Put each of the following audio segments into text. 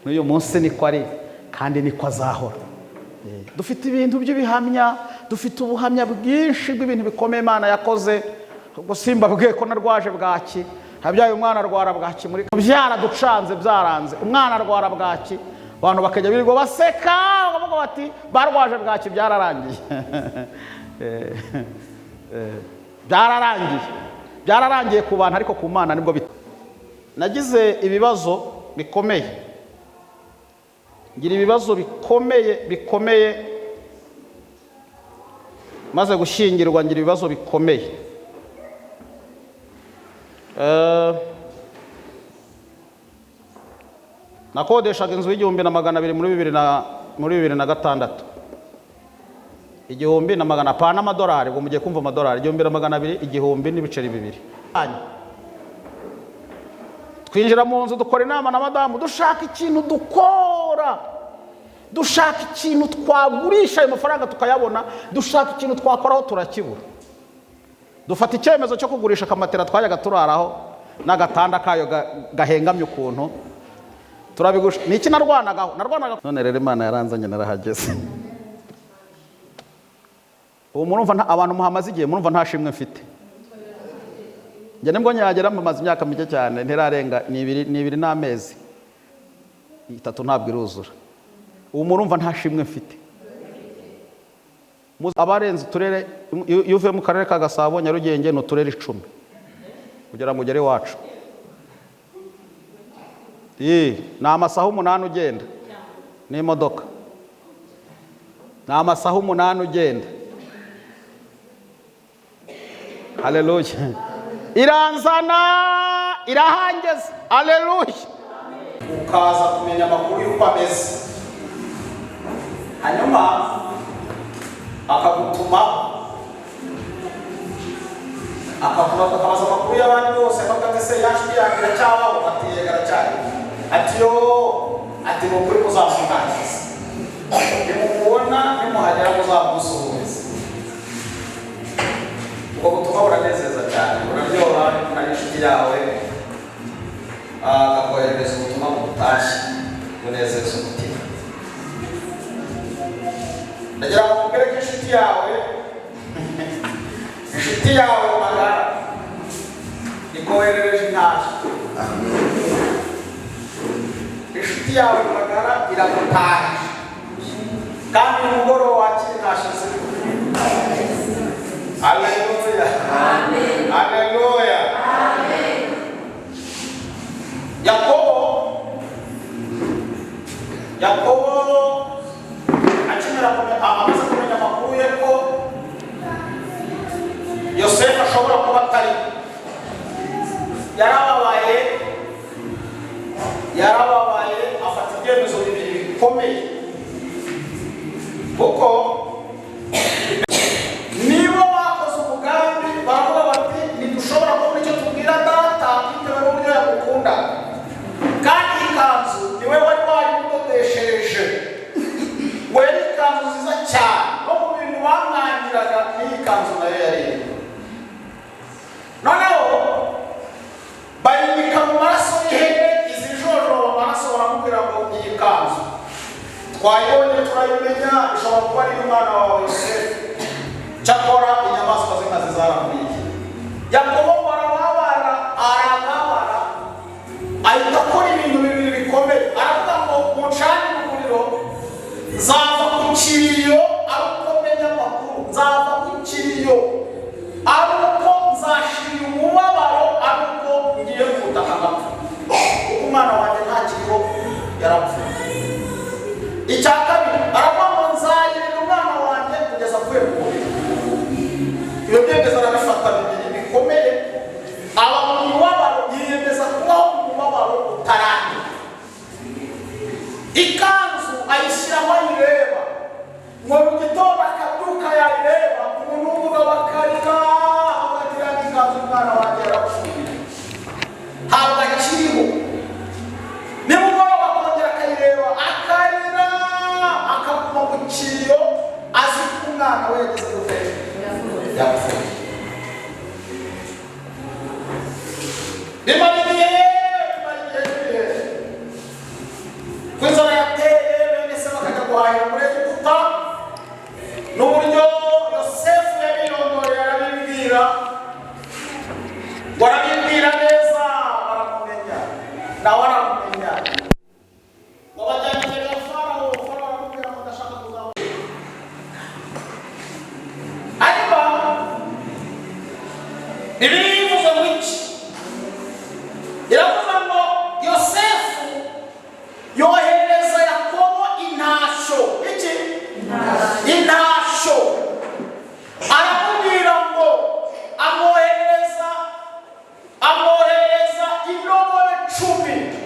N'uyu munsi niko ari, kandi niko azahora. Dufite ibintu by'ibihamya, dufite ubuhamya bwinshi bw'ibintu bikomeye Imana yakoze. Ubwo simbabwiye ko narwaje bwaki, habyaye umwana arwara bwaki, muri byaraducanze, byaranze, umwana arwara bwaki, abantu bakajya birirwa baseka bavuga bati barwaje bwaki, byararangiye. Byararangiye, byararangiye ku bantu, ariko ku Mana nibwo. Nagize ibibazo bikomeye, ngira ibibazo bikomeye bikomeye maze gushyingirwa, ngira ibibazo bikomeye. Nakodeshaga inzu y'1200 muri 2006, 1100 pana amadolari, ubwo mugiye kumva amadolari, 1200, 1000 n'ibiceri bibiri. Twinjira mu nzu, dukora inama na madamu, dushaka ikintu dukora, dushaka ikintu twagurisha ayo mafaranga tukayabona, dushaka ikintu twakoraho turakibura. Dufata icyemezo cyo kugurisha akamatera twajyaga turaraho n'agatanda kayo gahengamye ukuntu, turabigusha. Ni iki narwanagaho? Narwanaga. None rero Imana yaranzanye, narahageze. Ubu murumva abantu muhamaze igihe, murumva nta shimwe mfite. Njye nibwo nyagera, mumaze imyaka mike cyane, ntirarenga, ni 2 n'amezi 3, ntabwo iruzura. Ubu murumva nta shimwe mfite. Abarenze uturere, iyo uvuye mu karere ka Gasabo, Nyarugenge ni uturere 10 kugira ngo ugere iwacu. Ni amasaha 8 ugenda n'imodoka, ni amasaha 8 ugenda. Haleluya! Iranzana, irahangeza. Haleluya! Ukaza kumenya amakuru y'uko ameze, hanyuma akagutuma, akakubaza, akabaza amakuru y'abandi bose, akavuga ati: "Se ya nshuti yanjye iracyabaho?" Ati: "Yego, aracyari." Ati: "Yo," ati, "ni ukuri muzamutangiza, nimumubona, nimuhagera muzamusuhuze." Ubwo butumwa buranezeza cyane, buraryoha. Ari inshuti yawe akakoherereza ubutumwa bugutashye, bunezeza umutima. Ndagira ngo mubwire ko inshuti yawe, inshuti yawe magara ikoherereje intashyo. Inshuti yawe magara iragutahije, kandi uyu mugoroba wakira intashyo ze. Haleluya, haleluya! Yakobo, Yakobo akimara amaze kumenya amakuru ye ko Yosefu ashobora kuba atari, yarababaye, yarababaye, afata ibyemezo bibiri bikomeye, kuko nibo bakoze umugambi, baravuga bati: "Ntidushobora kubona icyo tubwira data bitewe n'uburyo yagukunda, kandi iyi kanzu niwe wari wayimudodeshereje, we yari ikanzu nziza cyane, no mu bintu bamwangiraga n'iyi kanzu nayo yari irimo." Noneho bayinika mu maraso y'ihene izijojoba amaraso, baramubwira ngo: "Iyi kanzu twayibonye, turayimenya, ishobora kuba ari iy'umwana wawe Yosefu. Cyakora inyamaswa z'inkazi zaramuriye." Yakobo ngo arababara, arababara, ahita akora ibintu bibiri bikomeye. Aravuga ngo: "Mucanire umuriro, nzava ku kiriyo ari uko menya amakuru, nzava ku kiriyo ari uko nzashira umubabaro, ari uko ngiye ku butaka ngapfa, kuko umwana wanjye ntakiriho, yarapfuye." Icya kabiri, aravuga ngo: "Nzayirira umwana wanjye kugeza apfuye ku mubiri." Ibyo byemezo arabifata bibiri bikomeye, aba mu mubabaro, yiyemeza kubaho mu mubabaro utarangira. Ikanzu ayishyiraho ayireba, ngo mu gitondo akabyuka yayireba, umuntu w'umugabo akarira, agira ikanzu, umwana wanjye yarapfuye, ntabwo akiriho. Nimugoroba akongera akayireba, akarira, akaguma mu kiriyo, azi ko umwana we yagize gute? Yapfuye. Bimara igihe, bimara igihe n'ibihe, guhahira muri Egiputa, n'uburyo Yosefu yabirondoreye arabibwira, ngo arabibwira neza baramumenya, nawe aramumenya. Ngo bajyana imbere ya Farawo, Farawo aramubwira ngo ndashaka kuzabona. Hanyuma Bibiliya ivuze ngo iki? Iravuga ngo Yosefu yoherereza Yakobo intashyo. Iki? Intashyo. Aramubwira ngo amwoherereza indogobe 10.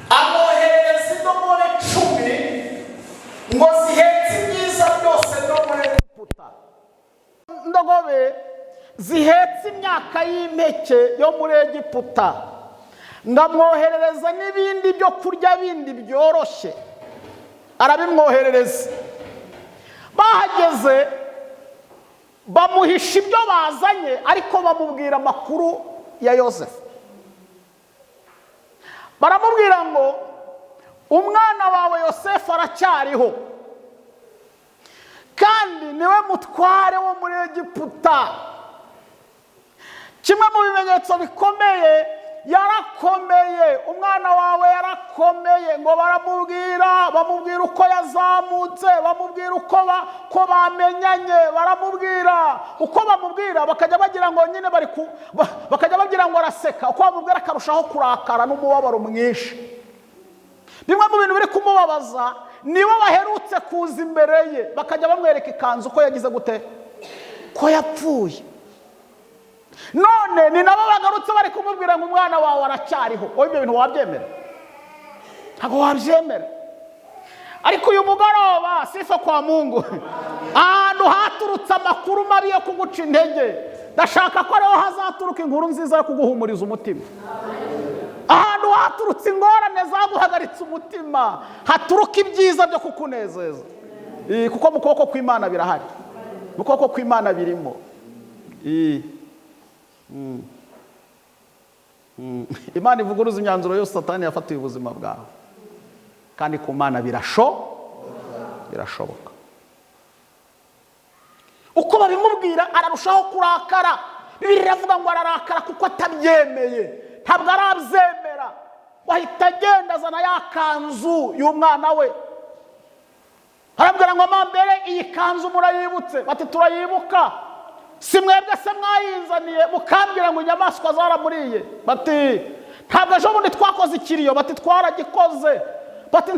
Amwoherereza indogobe 10 ngo zihetse ibyiza byose byo muri Egiputa, indogobe zihetse imyaka y'impeke yo muri Egiputa, ngo amwoherereza n'ibindi byo kurya bindi byoroshye, arabimwoherereza. Bahageze bamuhisha ibyo bazanye, ariko bamubwira amakuru ya Yosefu. Baramubwira ngo umwana wawe Yosefu aracyariho, kandi niwe mutware wo muri Egiputa. Kimwe mu bimenyetso bikomeye, yarakomeye, umwana wawe yarakomeye. Ngo baramubwira, bamubwira uko yazamutse, bamubwira uko ko bamenyanye, baramubwira uko bamubwira, bakajya bagira ngo nyine bari ku bakajya bagira ngo araseka, uko bamubwira akarushaho kurakara n'umubabaro mwinshi. Bimwe mu bintu biri kumubabaza, nibo baherutse kuza imbere ye bakajya bamwereka ikanzu ko yagize gute, ko yapfuye. None ni nabo bagarutse bari kumubwira ngo umwana wawe aracyariho. Wowe ibyo bintu wabyemera? Ntabwo wabyemera. Ariko uyu mugoroba, sifa kwa Mungu, ahantu haturutse amakuru mabi yo kuguca intege, ndashaka ko ariho hazaturuka inkuru nziza yo kuguhumuriza umutima. Ahantu haturutse ingorane zaguhagaritse umutima, haturuka ibyiza byo kukunezeza. Kuko mu kuboko kw'Imana birahari, mu kuboko kw'Imana birimo. Imana ivuguruza imyanzuro yose Satani yafatiye ubuzima bwawe, kandi ku Mana birashoboka. Uko babimubwira ararushaho kurakara. Bibiliya iravuga ngo ararakara kuko atabyemeye, ntabwo arabyemera. Wahita agenda azana ya kanzu y'umwana we, arabwira ngo mambere iyi kanzu murayibutse? Bati turayibuka. Si mwebwe se mwayinzaniye mukambwira ngo inyamaswa zaramuriye? Bati ntabwo ejo bundi twakoze ikiriyo? Bati twaragikoze. Bati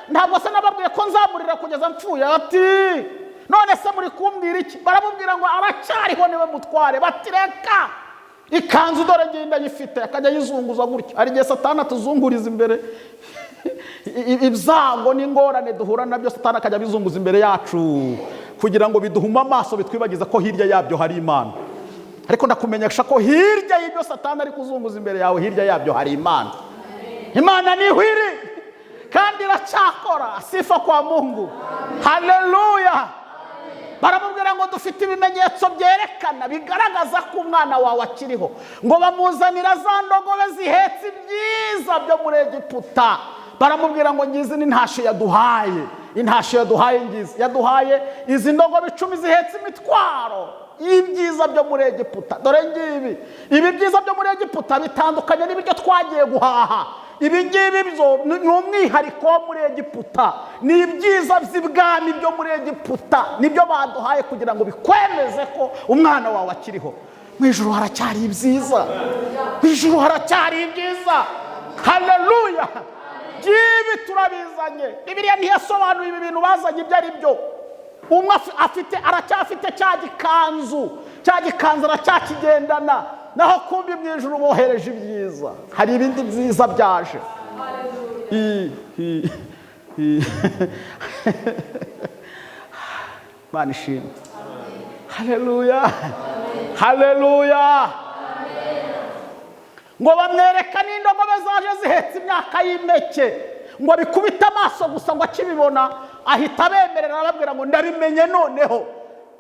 ntabwo se nababwiye ko nzamurira kugeza mpfuye? Bati none se muri kumbwira iki? Baramubwira ngo aracyariho niwe mutware. Bati reka ikanzu dore ngiye ndayifite, akajya ayizunguza gutya. Hari igihe Satani atuzunguriza imbere ibyago n'ingorane duhura nabyo, Satani akajya abizunguza imbere yacu kugira ngo biduhume amaso, bitwibagize ko hirya yabyo hari Imana. Ariko ndakumenyesha ko hirya y'ibyo Satani ari kuzunguza imbere yawe, hirya yabyo hari Imana. Imana niho iri kandi iracyakora. Sifa kwa Mungu, haleluya. Baramubwira ngo dufite ibimenyetso byerekana, bigaragaza ko umwana wawe akiriho. Ngo bamuzanira za ndogobe zihetse ibyiza byo muri Egiputa. Baramubwira ngo ngizi ni intashyo yaduhaye, intashyo yaduhaye ngizi, yaduhaye izi ndogobe 10 zihetse imitwaro y'ibyiza byo muri Egiputa. Dore ngibi, ibi byiza byo muri Egiputa bitandukanye n'ibiryo twagiye guhaha. Ibi ngibi byo ni umwihariko wo muri Egiputa, ni ibyiza by'ibwami byo muri Egiputa, nibyo baduhaye kugira ngo bikwemeze ko umwana wawe akiriho. Mu ijuru haracyari ibyiza, mu ijuru haracyari ibyiza. Haleluya. Ngibi turabizanye. Bibiliya ntiyasobanuye ibi bintu bazanye ibyo ari byo. Umwe afite, aracyafite cya gikanzu, cya gikanzu aracyakigendana, naho kumbi mu ijuru bohereje ibyiza. Hari ibindi byiza byaje. Imana ishimwe. Haleluya, haleluya. Ngo bamwereka n'indogobe zaje zihetse imyaka y'impeke, ngo bikubite amaso gusa, ngo akibibona ahita abemerera, arababwira ngo ndabimenye noneho,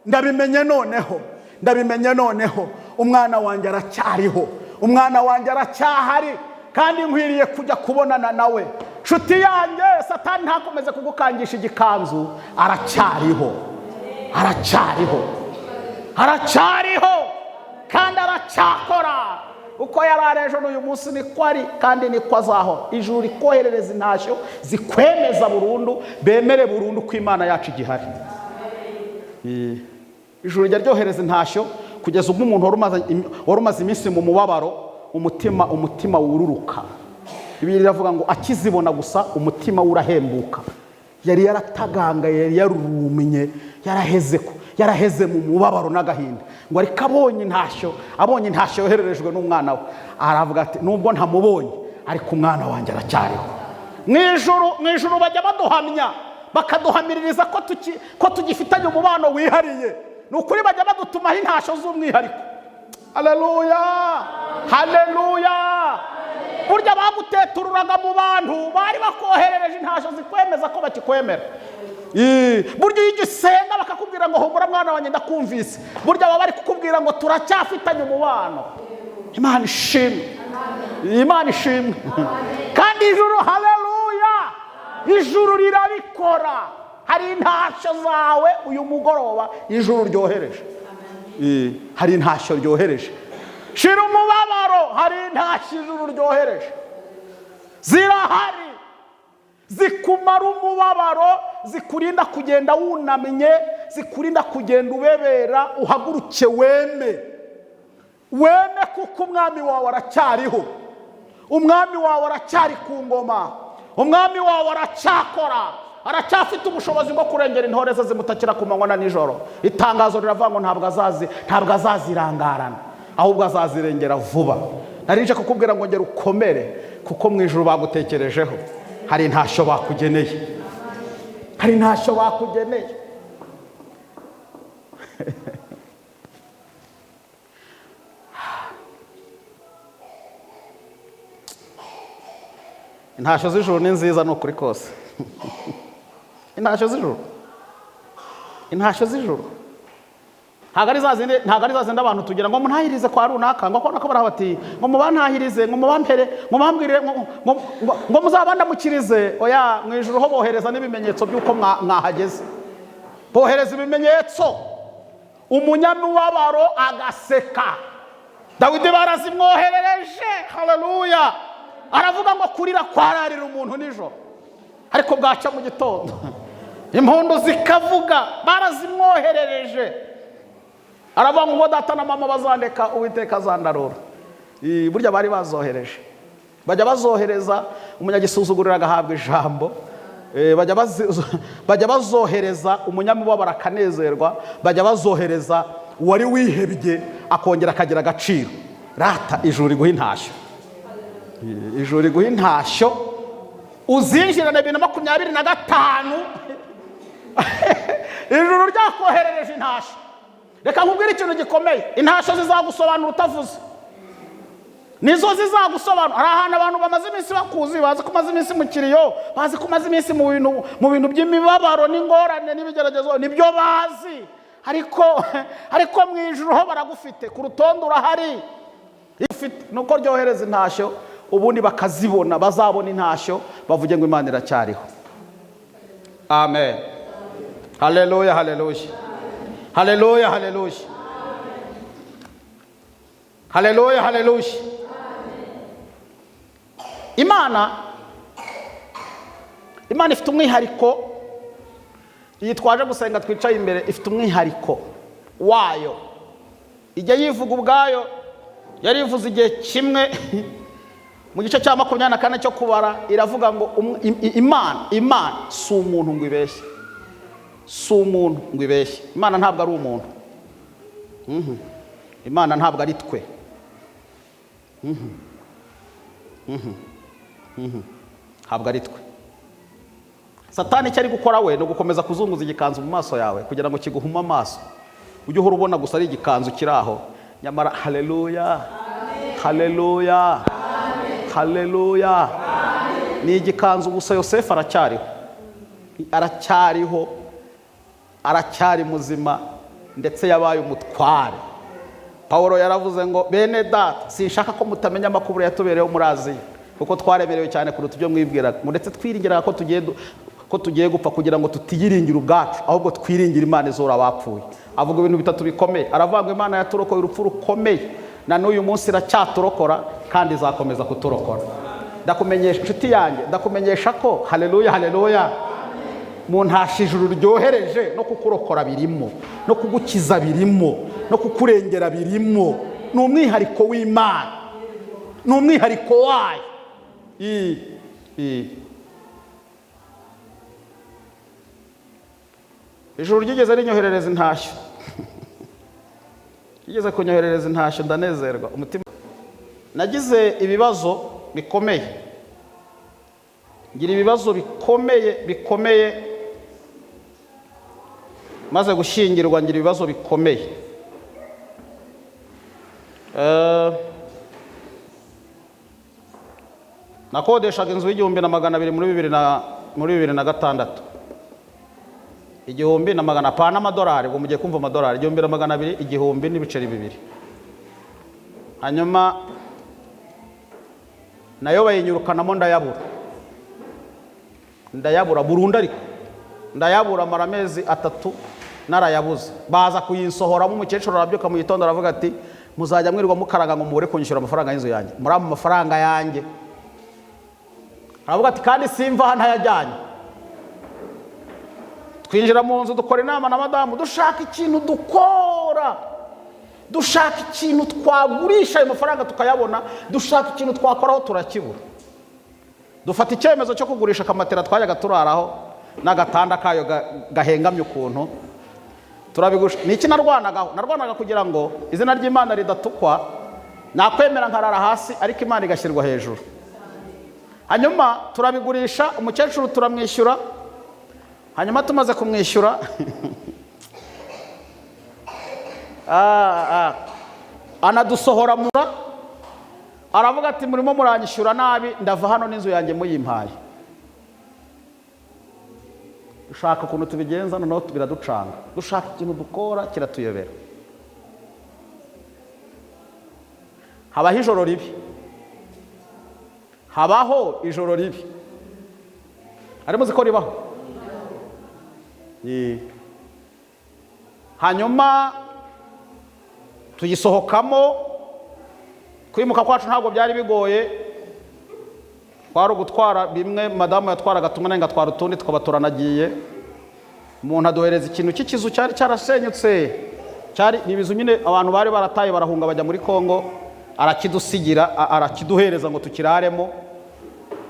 ndabimenye noneho. Ndabimenye noneho, umwana wanjye aracyariho, umwana wanjye aracyahari, kandi nkwiriye kujya kubonana nawe. Nshuti yanjye, Satani ntakomeze kugukangisha igikanzu, aracyariho, aracyariho, aracyariho, kandi aracyakora. Uko yari ari ejo n'uyu munsi niko ari, kandi niko azahora. Ijuru rikoherereza intashyo zikwemeza burundu, bemere burundu ko Imana yacu igihari. Ijuru rijya ryohereza intashyo kugeza ubwo umuntu wari umaze iminsi mu mubabaro, umutima wururuka. Bibiliya iravuga ngo akizibona gusa umutima we urahembuka. Yari yaratagangaye, yari yarurumye, yaraheze mu mubabaro n'agahinda. Ngo ariko abonye intashyo yohererejwe n'umwana we, aravuga ati nubwo ntamubonye ariko umwana wanjye aracyariho. Mu ijuru bajya baduhamya, bakaduhamiririza ko tugifitanye umubano wihariye. Ni ukuri bajya badutumaho intashyo z'umwihariko. Haleluya, haleluya. Burya bagutetururaga mu bantu bari bakoherereje intashyo zikwemeza ko bakikwemera. Burya iyo ugisenga bakakubwira ngo humura mwana wanjye ndakumvise, burya baba bari kukubwira ngo turacyafitanye umubano. Imana ishimwe, Imana ishimwe. Kandi ijuru, haleluya, ijuru rirabikora. Hari intashyo zawe uyu mugoroba ijuru ryohereje. Hari intashyo ryohereje. Shira umubabaro, hari intashyo ijuru ryohereje. Zirahari, zikumara umubabaro, zikurinda kugenda wunamye, zikurinda kugenda ubebera. Uhaguruke weme, weme, kuko umwami wawe aracyariho, umwami wawe aracyari ku ngoma, umwami wawe aracyakora, aracyafite ubushobozi bwo kurengera intore ze zimutakira ku manywa na nijoro. Itangazo riravuga ngo ntabwo azazirangarana, ahubwo azazirengera vuba. Nari nje kukubwira ngo ngera ukomere, kuko mu ijuru bagutekerejeho. Hari intashyo bakugeneye, hari intashyo bakugeneye. Intashyo z'ijuru ni nziza, ni ukuri kose. Intashyo z'ijuru, intashyo z'ijuru ntabwo ari za zindi abantu tugira ngo muntahirize kwa runaka, ngo ko bati ngo mubantahirize, ngo mubampere, ngo mubambwire, ngo muzabandamukirize. Oya, mu ijuru ho bohereza n'ibimenyetso by'uko mwahageze. Bohereza ibimenyetso, umunyamubabaro agaseka. Dawidi barazimwoherereje, haleluya. Aravuga ngo kurira kwararira umuntu nijoro, ariko bwaca mu gitondo impundu zikavuga. Barazimwoherereje. Aravuga ngo data na mama bazandeka, Uwiteka azandarura. Burya bari bazohereje. Bajya bazohereza umunyagisuzugurira agahabwa ijambo. Bajya bazohereza umunyamubabaro akanezerwa. Bajya bazohereza uwari wihebye akongera akagira agaciro. Rata ijuru riguha intashyo, ijuru riguha intashyo. Uzinjirane 2025 ijuru ryakoherereje intashyo. Reka nkubwire ikintu gikomeye, intashyo zizagusobanura utavuze, nizo zizagusobanura. Hari ahantu abantu bamaze iminsi bakuzi, bazi ko umaze iminsi mu kiriyo, bazi ko umaze iminsi mu bintu by'imibabaro n'ingorane n'ibigeragezo, nibyo bazi. Ariko mu ijuru ho baragufite, ku rutonde urahari. Nuko ryohereza intashyo, ubundi bakazibona, bazabona intashyo bavuge ngo Imana iracyariho. Amen. Haleluya, haleluya, haleluya, haleluya, haleluya, haleluya. Imana ifite umwihariko. Iyi twaje gusenga twicaye imbere ifite umwihariko wayo. Ijya yivuga ubwayo. Yarivuze igihe kimwe mu gice cya 24 cyo kubara, iravuga ngo Imana si umuntu ngo ibeshye, si umuntu ngo ibeshye. Imana ntabwo ari umuntu. Imana ntabwo ari twe. Ntabwo ari twe. Satani icyo ari gukora we ni ugukomeza kuzunguza igikanzu mu maso yawe kugira ngo kiguhume amaso, ujye uhora ubona gusa ari igikanzu kiri aho. Nyamara haleluya, haleluya, haleluya, ni igikanzu gusa. Yosefu aracyariho, aracyariho, aracyari muzima, ndetse yabaye umutware. Pawulo yaravuze ngo: "Bene data, sinshaka ko mutamenya amakuru yatubereyeho muri Aziya, kuko twaremerewe cyane kuruta ibyo mwibwiraga, ndetse twiringiraga ko tugiye gupfa, kugira ngo tutiyiringira ubwacu, ahubwo twiringire Imana izura abapfuye." Avuga ibintu bitatu bikomeye. Aravuga ngo Imana yaturokoye urupfu rukomeye, na n'uyu munsi iracyaturokora kandi izakomeza kuturokora. Ndakumenyesha, inshuti yanjye, ndakumenyesha ko, haleluya, haleluya, mu ntashyo ijuru ryohereje, no kukurokora birimo, no kugukiza birimo, no kukurengera birimo. Ni umwihariko w'Imana, ni umwihariko wayo. Ijuru ryigeze rinyoherereza intashyo, ryigeze kunyoherereza intashyo, ndanezerwa umutima. Nagize ibibazo bikomeye, ngira ibibazo bikomeye bikomeye maze gushyingirwa, ngira ibibazo bikomeye. Nakodeshaga inzu y'1200 muri 2006, 1100 pana amadolari, ubwo mugiye kumva amadolari, 1200, igihumbi n'ibiceri bibiri. Hanyuma nayo bayinyirukanamo, ndayabura, ndayabura burundu, ariko ndayabura mara amezi 3 narayabuze. Baza kuyinsohoramo. Umukecuru arabyuka mu gitondo, aravuga ati: "Muzajya mwirirwa mukaraga ngo mubure kunyishyura amafaranga y'inzu yanjye, muri ayo mafaranga yanjye." Aravuga ati: "Kandi simva aha ntayajyanye." Twinjira mu nzu, dukora inama na madamu, dushaka ikintu dukora, dushaka ikintu twagurisha ayo mafaranga tukayabona, dushaka ikintu twakoraho turakibura. Dufata icyemezo cyo kugurisha akamatera twajyaga turaraho n'agatanda kayo gahengamye ukuntu, turabigurisha. Ni iki narwanagaho? Narwanaga kugira ngo izina ry'Imana ridatukwa. Nakwemera nkarara hasi, ariko Imana igashyirwa hejuru. Hanyuma turabigurisha, umukecuru turamwishyura. Hanyuma tumaze kumwishyura, anadusohora mura, aravuga ati: "Murimo muranyishyura nabi, ndava hano n'inzu yanjye muyimpaye." Dushaka ukuntu tubigenza, noneho biraducanga. Dushaka ikintu dukora kiratuyobera. Habaho ijoro ribi, habaho ijoro ribi. Harimo uzi ko ribaho. Hanyuma tuyisohokamo. Kwimuka kwacu ntabwo byari bigoye, twari ugutwara bimwe, madamu yatwaraga tumwe, nanjye ngatwara utundi, tukaba turanagiye. Umuntu aduhereza ikintu cy'ikizu cyari cyarasenyutse, cyari ni ibizu nyine abantu bari barataye barahunga bajya muri Kongo, arakidusigira, arakiduhereza ngo tukiraremo.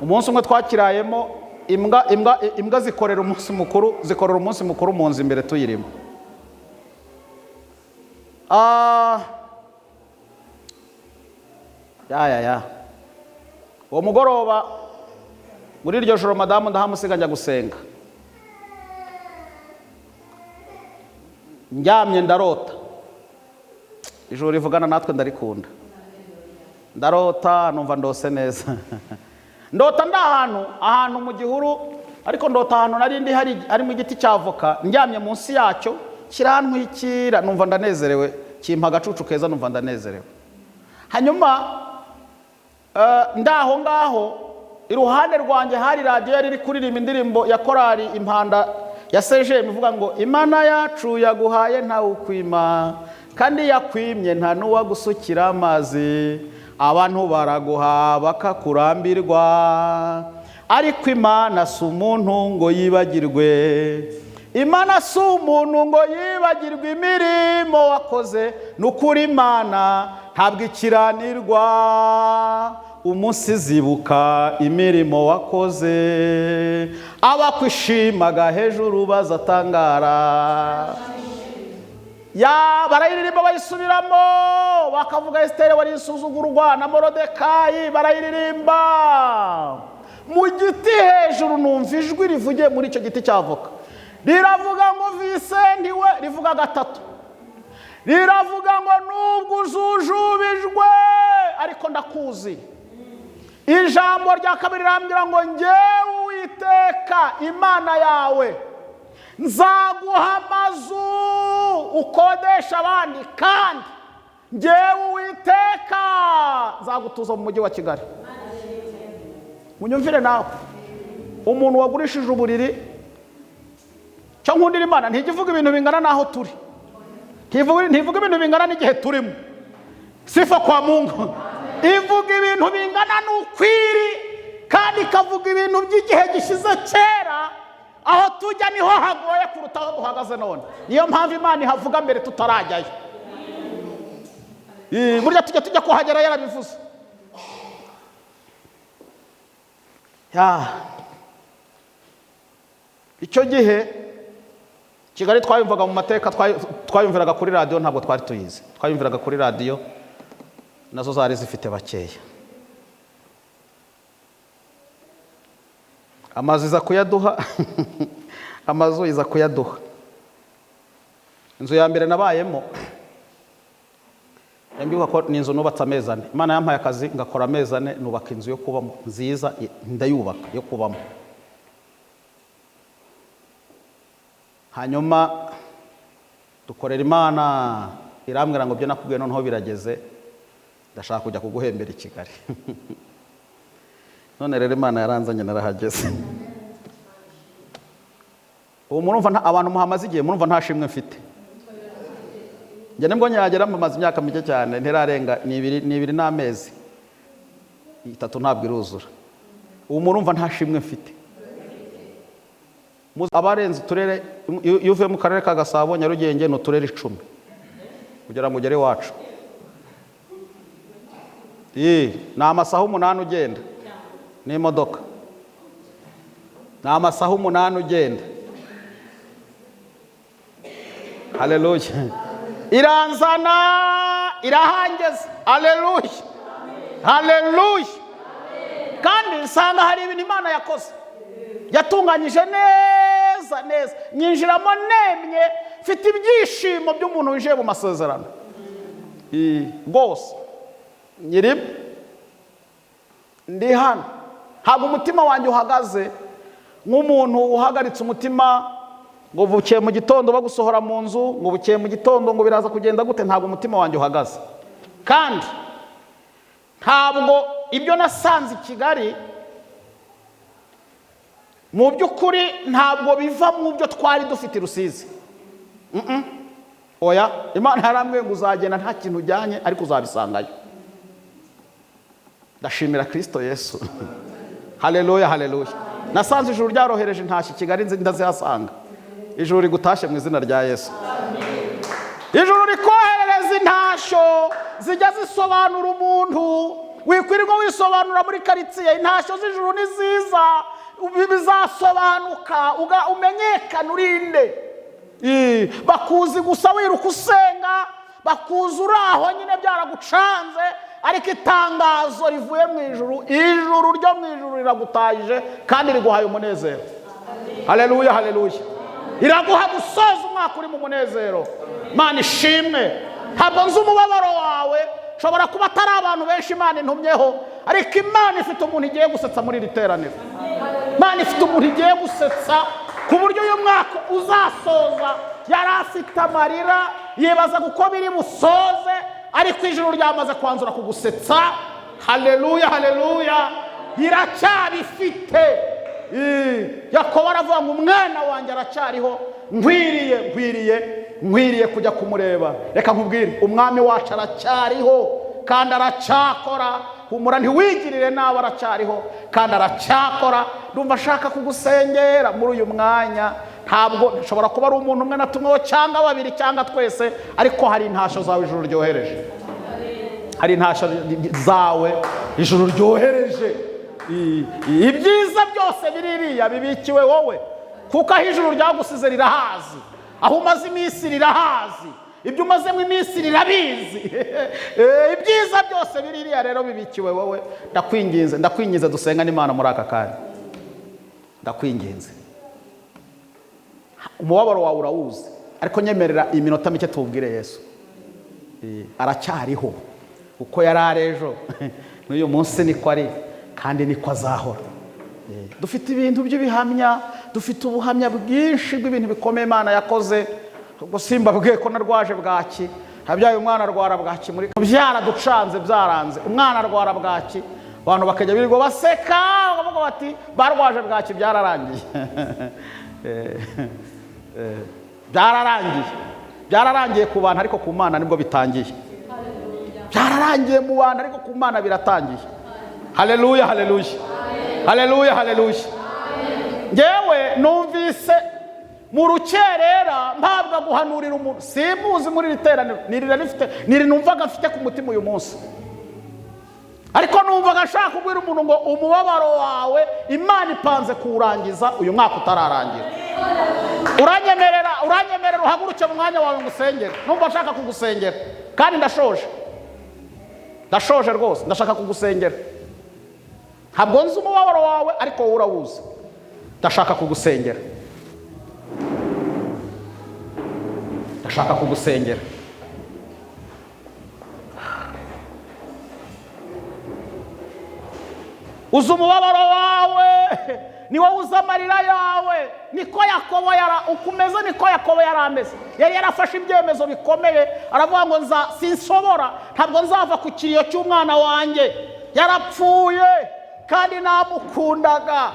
Umunsi umwe twakirayemo, imbwa zikorera umunsi mukuru, zikorera umunsi mukuru mu nzu imbere tuyirimo. Ya ya ya, uwo mugoroba, muri iryo joro, madamu ndahamusiga njya gusenga. Ndyamye ndarota. Ijoro rivugana natwe ndarikunda. Ndarota, numva ndose neza. Ndota ndi ahantu mu gihuru, ariko ndota ahantu nari ndi harimo igiti cya avoka. Ndyamye munsi yacyo, kirantwikira, numva ndanezerewe, kimpa agacucu keza, numva ndanezerewe. Hanyuma ndaho ngaho, iruhande rwanjye hari radiyo yari iri kuririmba indirimbo ya korali Impanda ya Sejemu, ivuga ngo: "Imana yacu yaguhaye ntawukwima, kandi yakwimye nta n'uwagusukira amazi. Abantu baraguha bakakurambirwa, ariko Imana si umuntu ngo yibagirwe, Imana si umuntu ngo yibagirwe imirimo wakoze. Ni ukuri Imana ntabwo ikiranirwa, umunsi zibuka imirimo wakoze, abakwishimaga hejuru bazatangara." Ya, barayiririmba, bayisubiramo, bakavuga Esiteri wari isuzugurwa na Morodekayi, barayiririmba. Mu giti hejuru numva ijwi rivugiye muri icyo giti cya avoka, riravuga ngo: "Visenti we!" Rivuga gatatu, riravuga ngo: "Nubwo uzujubijwe, ariko ndakuzi." Ijambo rya kabiri rirambwira ngo: "Njyewe Uwiteka Imana yawe nzaguha amazu ukodesha abandi, kandi Ngewe Uwiteka nzagutuza mu mujyi wa Kigali. Munyumvire nawe, umuntu wagurishije uburiri. Cyo nkundira Imana, ntijya ivuga ibintu bingana n'aho turi, ntivuga ibintu bingana n'igihe turimo. Sifa kwa Mungu. Ivuga ibintu bingana n'ukwiri, kandi ikavuga ibintu by'igihe gishize kera. Aho tujya niho hagoye kuruta aho duhagaze none. Niyo mpamvu Imana ihavuga mbere tutarajyayo. Burya tujya kuhagera yarabivuze. Icyo gihe Kigali twayumvaga mu mateka, twayumviraga kuri radiyo, ntabwo twari tuyizi, twayumviraga kuri radiyo, nazo zari zifite bakeya. Amazu iza kuyaduha, amazu iza kuyaduha. Inzu ya mbere nabayemo, yambwiye ko ni inzu nubatse amezi 4. Imana yampaye akazi ngakora amezi 4, nubaka inzu yo kubamo nziza, ndayubaka yo kubamo. Hanyuma dukorera Imana, irambwira ngo byo nakubwiye noneho birageze, ndashaka kujya kuguhembera i Kigali. None rero Imana yaranzanye narahageze. Ubu murumva abantu muhamaze igihe, murumva nta shimwe mfite. Njye nibwo nyagera, mumaze imyaka mike cyane, ntirarenga ni 2 n'amezi 3 ntabwo iruzura. Ubu murumva nta shimwe mfite. Abarenze uturere, iyo uvuye mu karere ka Gasabo, Nyarugenge ni uturere 10 kugira ngo ugere iwacu. Ni amasaha 8 ugenda n'imodoka, ni amasaha 8 ugenda. Haleluya. Iranzana irahangeza. Haleluya, haleluya. Kandi nsanga hari ibintu Imana yakoze, yatunganyije neza neza, nyinjiramo nemye, mfite ibyishimo by'umuntu winjiye mu masezerano rwose. Nyirimo ndi hano, ntabwo umutima wanjye uhagaze nk'umuntu uhagaritse umutima ngo bukeye mu gitondo bagusohora mu nzu, ngo bukeye mu gitondo ngo biraza kugenda gute. Ntabwo umutima wanjye uhagaze. Kandi ntabwo ibyo nasanze i Kigali mu by'ukuri ntabwo biva mu byo twari dufite i Rusizi. Oya, Imana yarambwiye ngo uzagenda nta kintu ujyanye, ariko uzabisangayo. Ndashimira Kristo Yesu. Haleluya, haleluya. Nasanze ijuru ryarohereje intashyo i Kigali, ndazihasanga. Ijuru rigutashye mu izina rya Yesu. Ijuru rikoherereza intashyo zijya zisobanura umuntu, wikwirirwa wisobanura muri karitsiye. Intashyo z'ijuru ni ziza, bizasobanuka, umenyekana urinde. Bakuzi gusa wiruka usenga, bakuzi uri aho nyine byaragucanze, ariko itangazo rivuye mu ijuru, ijuru ryo mu ijuru riragutahije kandi riguhaye umunezero. Haleluya, haleluya. Iraguha gusoza umwaka uri mu munezero. Imana ishimwe. Ntabwo nzi umubabaro wawe, nshobora kuba atari abantu benshi Imana intumyeho, ariko Imana ifite umuntu igiye gusetsa muri iri teraniro. Imana ifite umuntu igiye gusetsa ku buryo uyu mwaka uzasoza yari afite amarira, yibaza kuko biri busoze, ariko ijuru ryamaze kwanzura kugusetsa. Haleluya, haleluya. Iracyabifite. Yakobo aravuga ngo umwana wanjye aracyariho, nkwiriye kujya kumureba. Reka nkubwire, umwami wacu aracyariho kandi aracyakora. Humura ntiwigirire nabi, aracyariho kandi aracyakora. Ndumva ashaka kugusengera muri uyu mwanya. Ntabwo nshobora kuba ari umuntu umwe natumweho cyangwa babiri cyangwa twese, ariko hari intashyo zawe ijuru ryohereje. Hari intashyo zawe ijuru ryohereje. Ibyiza byose biririya bibikiwe wowe, kuko aho ijuru ryagusize rirahazi, aho umaze iminsi rirahazi, ibyo umazemo iminsi rirabizi. Ibyiza byose biririya rero bibikiwe wowe. Ndakwinginze, ndakwinginze dusengane Imana muri aka kanya. Ndakwinginze, umubabaro wawe urawuzi, ariko nyemerera iminota mike tuwubwire Yesu. Aracyariho uko yari ari ejo n'uyu munsi niko ari, kandi niko azahora. Dufite ibintu by'ibihamya, dufite ubuhamya bwinshi bw'ibintu bikomeye Imana yakoze. Ubwo simbabwiye ko narwaje bwaki, Habyaye umwana arwara bwaki, muri byaraducanze, byaranze, umwana arwara bwaki, abantu bakajya birirwa baseka bavuga bati barwaje bwaki, byararangiye. Byararangiye, byararangiye ku bantu, ariko ku Mana nibwo bitangiye. Byararangiye mu bantu, ariko ku Mana biratangiye. Haleluya, haleluya, haleluya, haleluya. Ngewe numvise mu rukerera mpabwa guhanurira umuntu simuzi muri iri teraniro, nirira rifite niri numvaga mfite ku mutima uyu munsi, ariko numvaga nshaka kubwira umuntu ngo umubabaro wawe Imana ipanze kuwurangiza uyu mwaka utararangira. Uranyemerera, uranyemerera uhaguruke mu mwanya wawe ngo usengere? Numva nshaka kugusengera kandi ndashoje, ndashoje rwose. Ndashaka kugusengera. Ntabwo nzi umubabaro wawe, ariko wowe urawuzi. Ndashaka kugusengera, ndashaka kugusengera. Uzi umubabaro wawe, ni wowe uzi amarira yawe. Niko Yakobo yara uko umeze, niko Yakobo yari ameze. Yari yarafashe ibyemezo bikomeye, aravuga ngo nza sinshobora, ntabwo nzava ku kiriyo cy'umwana wanjye, yarapfuye kandi namukundaga,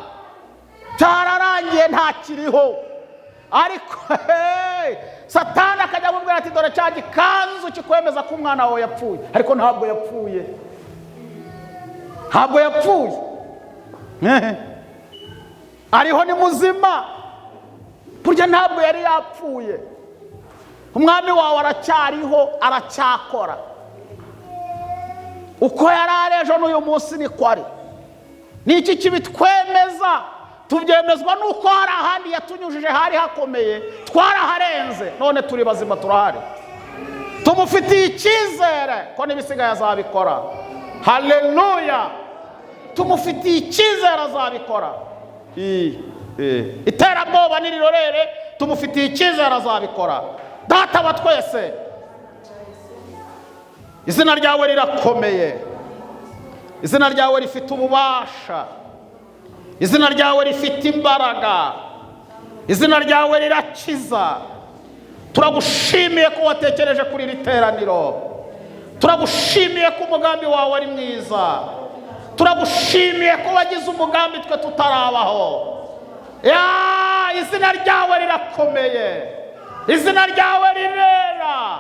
cyararangiye ntakiriho. Ariko hey, Satani akajya amubwira ati dore cya gikanzu kikwemeza ko umwana wawe yapfuye, ariko ntabwo yapfuye, ntabwo yapfuye, ariho ni muzima. Burya ntabwo yari yapfuye, umwami wawe aracyariho, aracyakora. Uko yari ari ejo n'uyu munsi niko ari. Ni iki kibitwemeza? Tubyemezwa nuko hari ahandi yatunyujije hari hakomeye, twaraharenze, none turi bazima, turahari. Tumufitiye icyizere ko n'ibisigaye azabikora. Haleluya! Tumufitiye icyizere azabikora. Iterabwoba n'irirorere, tumufitiye icyizere azabikora. Data wa twese, izina ryawe rirakomeye, izina ryawe rifite ububasha, izina ryawe rifite imbaraga, izina ryawe rirakiza. Turagushimiye ko watekereje kuri iri teraniro, turagushimiye ko umugambi wawe ari mwiza, turagushimiye ko wagize umugambi twe tutarabaho. Ya, izina ryawe rirakomeye, izina ryawe rirera.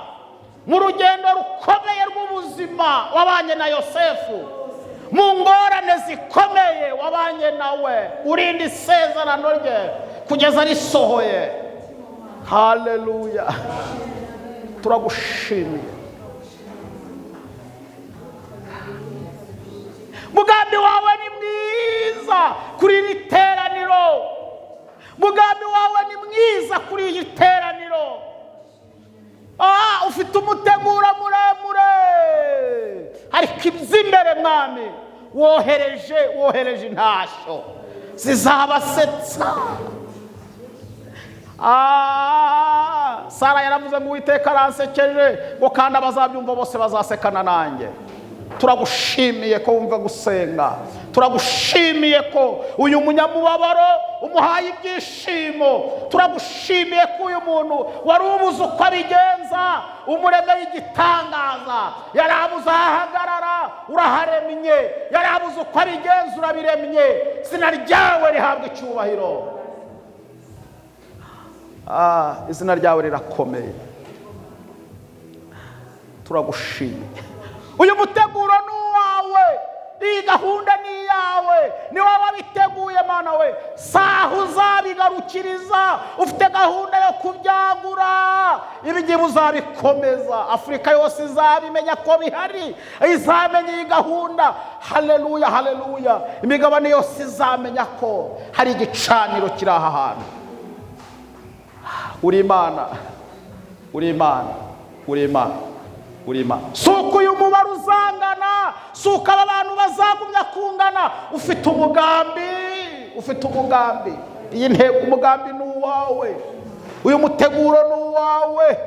Mu rugendo rukomeye rw'ubuzima wabanye na Yosefu, mu ngorane zikomeye wabanye nawe, urinda isezerano rye kugeza risohoye. Haleluya, turagushimiye. Mugambi wawe ni mwiza kuri iri teraniro, mugambi wawe ni mwiza kuri iyi teraniro. Ufite umutegura muremure, ariko iby'imbere mwami wohereje, wohereje intashyo zizabasetsa. Sara yaravuze ngo Uwiteka aransekeje, ngo kandi abazabyumva bose bazasekana nanjye. Turagushimiye ko wumva gusenga, turagushimiye ko uyu munyamubabaro umuhaye ibyishimo, turagushimiye ko uyu muntu wari ubuze uko abigenza umuremeye igitangaza, yari abuze aho ahagarara uraharemye, yari abuze uko abigenza urabiremye. Izina ryawe rihabwa icyubahiro. Izina ryawe rirakomeye, turagushimiye. Uyu muteguro ni uwawe, iyi gahunda ni iyawe, ni wowe wabiteguye Mana we. Saha uzabigarukiriza, ufite gahunda yo kubyagura, ibigiye uzabikomeza, Afurika yose izabimenya ko bihari, izamenya iyi gahunda. Haleluya, haleluya. Imigabane yose izamenya ko hari igicaniro kiri aha hantu. Uri Imana, uri Imana, uri Imana, uri Imana. Si uko uyu mubare uzangana, si uko aba bantu bazagumya kungana. Ufite umugambi, ufite umugambi. Iyi ntego, umugambi ni uwawe, uyu muteguro ni uwawe.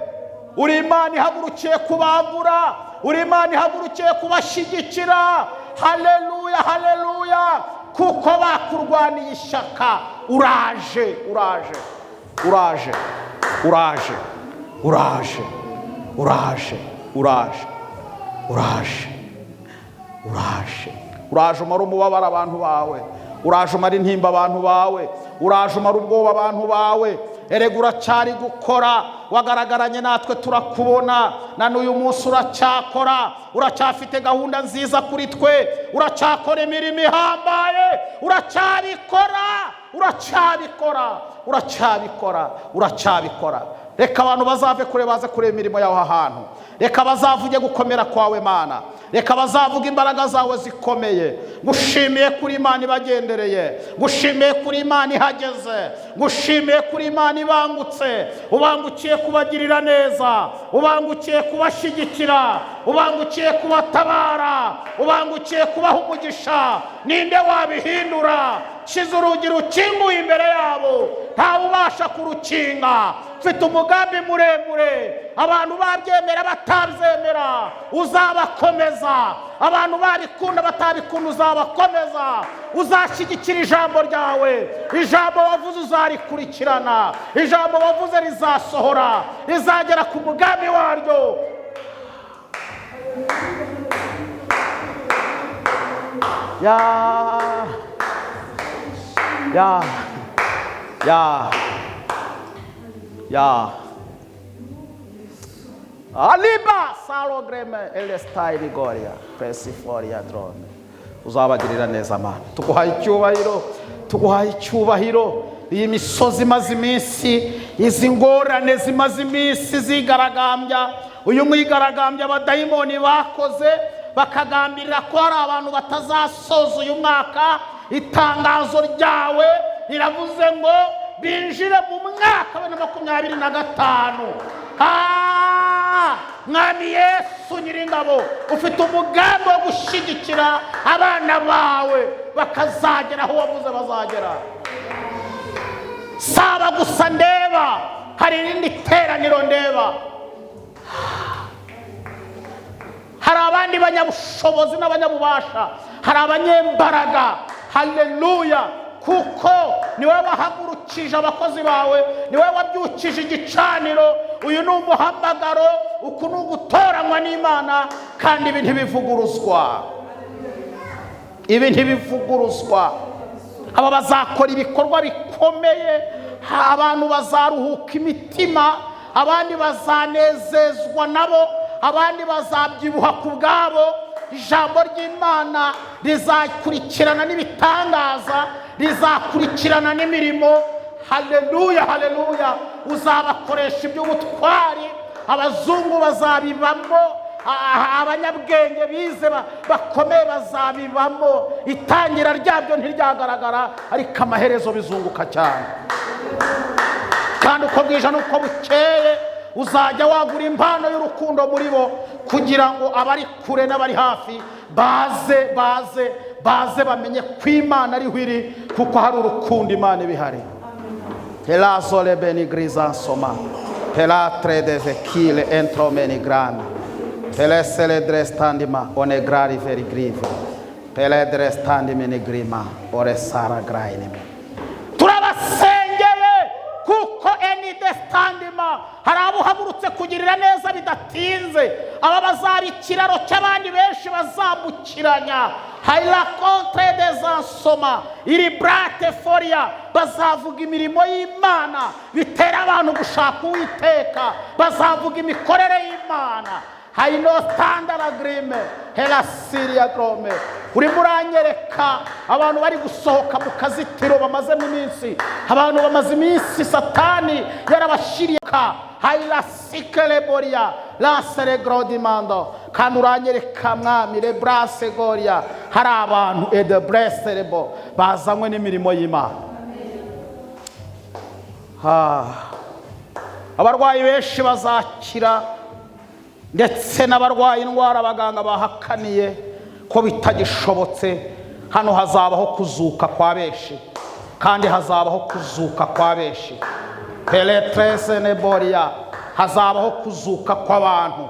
Uri Imana ihagurukiye kubagura, uri Imana ihagurukiye kubashyigikira. Haleluya, haleluya. Kuko bakurwaniye ishyaka, uraje, uraje, uraje, uraje, uraje, Uraje, uraje, uraje, uraje, uraje umara umubabaro abantu bawe, uraje umara intimba abantu bawe, uraje umara ubwoba abantu bawe. Erega uracyari gukora, wagaragaranye natwe turakubona, na n'uyu munsi uracyakora, uracyafite gahunda nziza kuri twe, uracyakora imirimo ihambaye, uracyabikora, uracyabikora, uracyabikora, uracyabikora. Reka abantu bazave kure baze kureba imirimo yawe aha hantu, reka bazavuge gukomera kwawe Mana, reka bazavuge imbaraga zawe zikomeye. Ngushimiye kuri Imana ibagendereye, ngushimiye kuri Imana ihageze, ngushimiye kuri Imana ibangutse, ubangukiye kubagirira neza, ubangukiye kubashyigikira, ubangukiye kubatabara, ubangukiye kubaha umugisha. Ninde wabihindura? Shyize urugi rukinguye imbere yabo, ntawe ubasha kurukinga. Mfite umugambi muremure, abantu babyemera batabyemera uzabakomeza, abantu babikunda batabikunda uzabakomeza, uzashyigikira ijambo ryawe, ijambo wavuze uzarikurikirana, ijambo wavuze rizasohora, rizagera ku mugambi waryo. Ya ya ya ya aliba salogreme elestaili goria presiforia drone. Uzabagirira neza Mana, tuguhaye icyubahiro, tuguhaye icyubahiro. Iyi misozi imaze iminsi, izi ngorane zimaze iminsi zigaragambya, uyu mwigaragambya abadayimoni bakoze bakagambirira ko hari abantu batazasoza uyu mwaka. Itangazo ryawe riravuze ngo binjire mu mwaka wa 2025. Mwami Yesu Nyiringabo, ufite umugambi wo gushyigikira abana bawe bakazagera aho wavuze bazagera. Saba gusa ndeba, hari irindi teraniro ndeba, hari abandi banyabushobozi n'abanyabubasha, hari abanyembaraga. Haleluya! Kuko niwe wahagurukije abakozi bawe, niwe wabyukije igicaniro. Uyu ni umuhamagaro, uku ni ugutoranywa n'Imana, kandi ibi ntibivuguruzwa, ibi ntibivuguruzwa. Aba bazakora ibikorwa bikomeye, abantu bazaruhuka imitima, abandi bazanezezwa nabo, abandi bazabyibuha ku bwabo. Ijambo ry'Imana rizakurikirana n'ibitangaza, rizakurikirana n'imirimo. Haleluya, haleluya! Uzabakoresha iby'ubutwari, abazungu bazabibamo, abanyabwenge bize bakomeye bazabibamo. Itangira ryabyo ntiryagaragara, ariko amaherezo bizunguka cyane. Kandi uko bwije n'uko bukeye uzajya wagura impano y'urukundo muri bo, kugira ngo abari kure n'abari hafi baze, baze, baze bamenye ko Imana ariho iri, kuko hari urukundo Imana ibihari. Pelazole benigriza soma pelatre devekile entromeni grande pelesele drestandima onegrari veri grive peledrestandimini grima oresara grainime. Turabasengeye kuko enidestandima hari abo uhagurutse kugirira neza bidatinze, aba bazaba ikiraro cy'abandi benshi bazambukiranya. Hari la contre des ansoma iri brate foria, bazavuga imirimo y'Imana bitera abantu gushaka Uwiteka, bazavuga imikorere y'Imana. Hari no standard agrime hela siria drome. Urimo uranyereka abantu bari gusohoka mu kazitiro bamazemo iminsi, abantu bamaze iminsi Satani yarabashyiriye ka hayira sikeleboria lansere grodimando. Kandi uranyereka Mwami lebrase goria, hari abantu edebreserebo bazanywe n'imirimo y'Imana. Abarwayi benshi bazakira, ndetse n'abarwaye indwara abaganga bahakaniye ko bitagishobotse. Hano hazabaho kuzuka kwa benshi, kandi hazabaho kuzuka kwa benshi. Peletrese neboria, hazabaho kuzuka kw'abantu.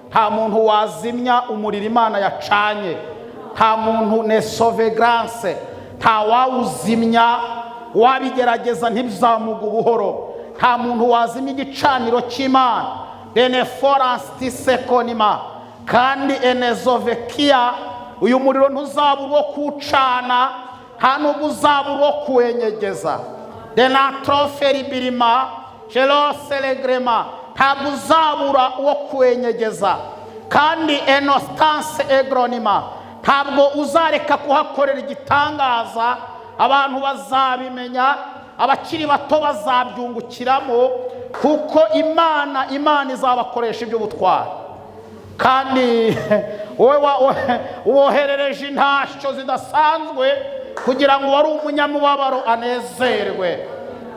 Nta muntu wazimya umuriro Imana yacanye, nta muntu nesove grance, nta wawuzimya, wabigerageza ntibizamuga ubuhoro. Nta muntu wazimya igicaniro cy'Imana. Reneforanstisekonima kandi enezovekiya. Uyu muriro ntuzaba uwo kuwucana, nta nubwo uzaba uwo kuwenyegeza. Denatroferibirima jeroseregrema, ntabwo uzabura uwo kuwenyegeza. Kandi enostanse egronima, ntabwo uzareka kuhakorera igitangaza. Abantu bazabimenya, abakiri bato bazabyungukiramo, kuko Imana izabakoresha iby'ubutwari. Kandi wowe woherereje intashyo zidasanzwe kugira ngo wari umunyamubabaro anezerwe,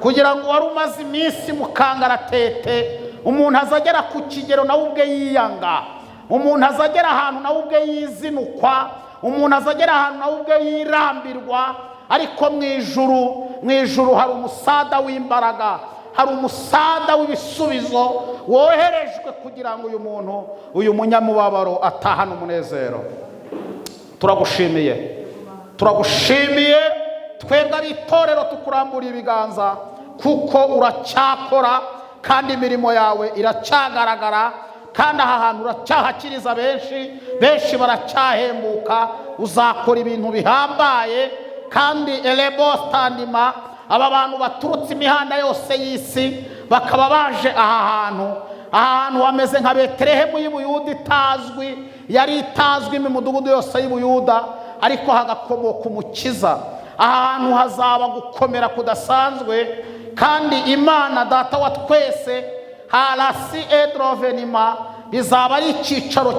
kugira ngo wari umaze iminsi mu kangaratete, umuntu azagera ku kigero nawe ubwe yiyanga, umuntu azagera ahantu nawe ubwe yizinukwa, umuntu azagera ahantu nawe ubwe yirambirwa. Ariko mu ijuru hari umusada w'imbaraga, hari umusada w'ibisubizo woherejwe kugira ngo uyu muntu, uyu munyamubabaro atahane umunezero. Turagushimiye, turagushimiye. Twebwe ab'itorero tukuramburiye ibiganza, kuko uracyakora kandi imirimo yawe iracyagaragara, kandi aha hantu uracyahakiriza benshi, benshi baracyahembuka. Uzakora ibintu bihambaye. Kandi erebositandima, aba bantu baturutse imihanda yose y'isi bakaba baje aha hantu, aha hantu hameze nka Betelehemu y'Ubuyuda itazwi, yari itazwi mu midugudu yose y'Ubuyuda, ariko hagakomoka Umukiza. Aha hantu hazaba gukomera kudasanzwe. Kandi Imana Data wa twese harasi edrovenima, bizaba ari icyicaro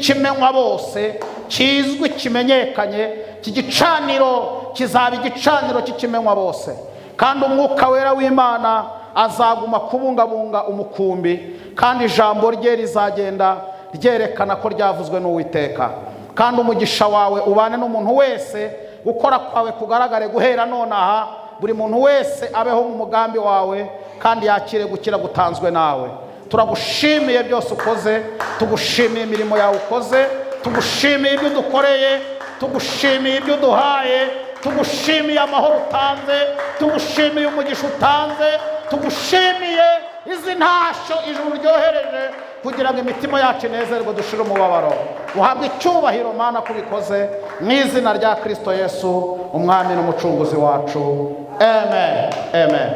kimenywa bose, kizwi, kimenyekanye. Iki gicaniro kizaba igicaniro kikimenywa bose. Kandi Umwuka Wera w'Imana azaguma kubungabunga umukumbi, kandi ijambo rye rizagenda ryerekana ko ryavuzwe n'Uwiteka. Kandi umugisha wawe ubane n'umuntu wese, gukora kwawe kugaragare guhera nonaha. Buri muntu wese abeho mu mugambi wawe kandi yakire gukira gutanzwe nawe. Turagushimiye byose ukoze, tugushimiye imirimo yawe ukoze, tugushimiye ibyo udukoreye, tugushimiye ibyo uduhaye, tugushimiye amahoro utanze, tugushimiye umugisha utanze, tugushimiye izi ntashyo ijuru ryohereje kugira ngo imitima yacu inezerwe, dushire umubabaro. Uhabwe icyubahiro, Mana, kubikoze mu izina rya Kristo Yesu, Umwami n'Umucunguzi wacu. Amen, amen.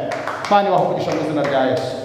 Mana ibahe umugisha mu izina rya Yesu.